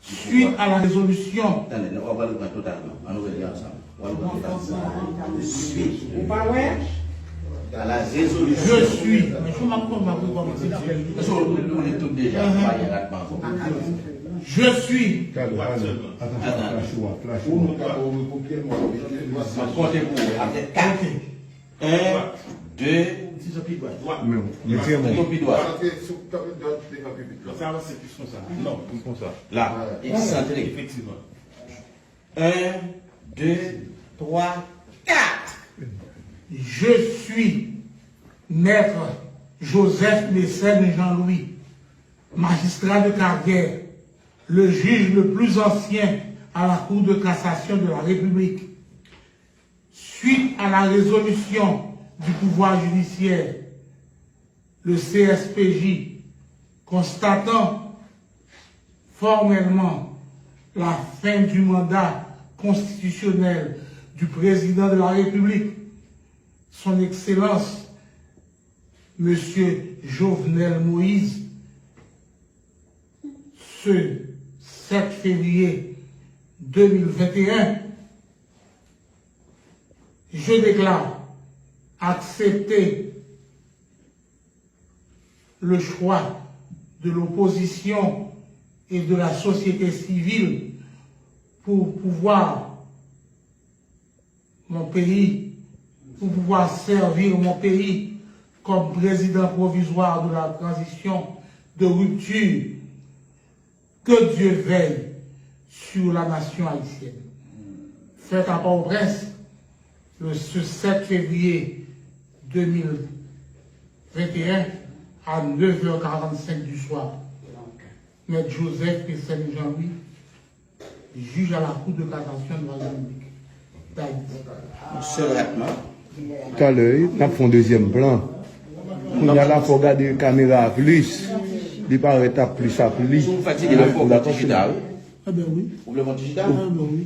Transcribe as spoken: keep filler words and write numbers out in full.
Suite à la résolution. Tande, nou pral reprann totalman. Ann nou rele ansanm. Pral reprann totalman. Suite. Ou pa wè? À la résolution. Je suis. Men fò m ap konn m ap rekòmanse. Èske ou, ou li tout deja? Pa gen ratman ankò. Je suis. Talè, talè. Atann, flash ou a, flash ou a. M ap konte pou ou. Apre kat. En, de, men, men, men, men, pi dwat. Sa avanse plis konsa. Non, plis konsa. La, eksantre. Efektivman. En, de, twa, kat. Je suis maître Joseph Mécène Jean-Louis, magistrat de carrière, le juge le plus ancien à la Cour de cassation de la République. Suite à la résolution du pouvoir judiciaire, le C S P J, constatant formellement la fin du mandat constitutionnel du président de la République, son Excellence, Monsieur Jovenel Moïse, ce sept février deux mille vingt et un, je déclare accepter le choix de l'opposition et de la société civile pour pouvoir mon pays, pour pouvoir servir mon pays comme président provisoire de la transition de rupture. Que Dieu veille sur la nation haïtienne. Fèt a Pòtoprens, le, ce sept février deux mille vingt et un, à neuf heures quarante-cinq du soir. Maître Joseph Mécène Jean-Louis, juge à la Cour de cassation de la République d'Haïti. Yon sèl ratman. Talè, wi, n ap fè yon dezyèm plan. Kounye a la, fò w gade kamera a plis. Li parèt ap plis a plis. Si w fatige, la, fò w pran ti chita, wi. Enben wi. Ou vle pran ti chita? Enben wi.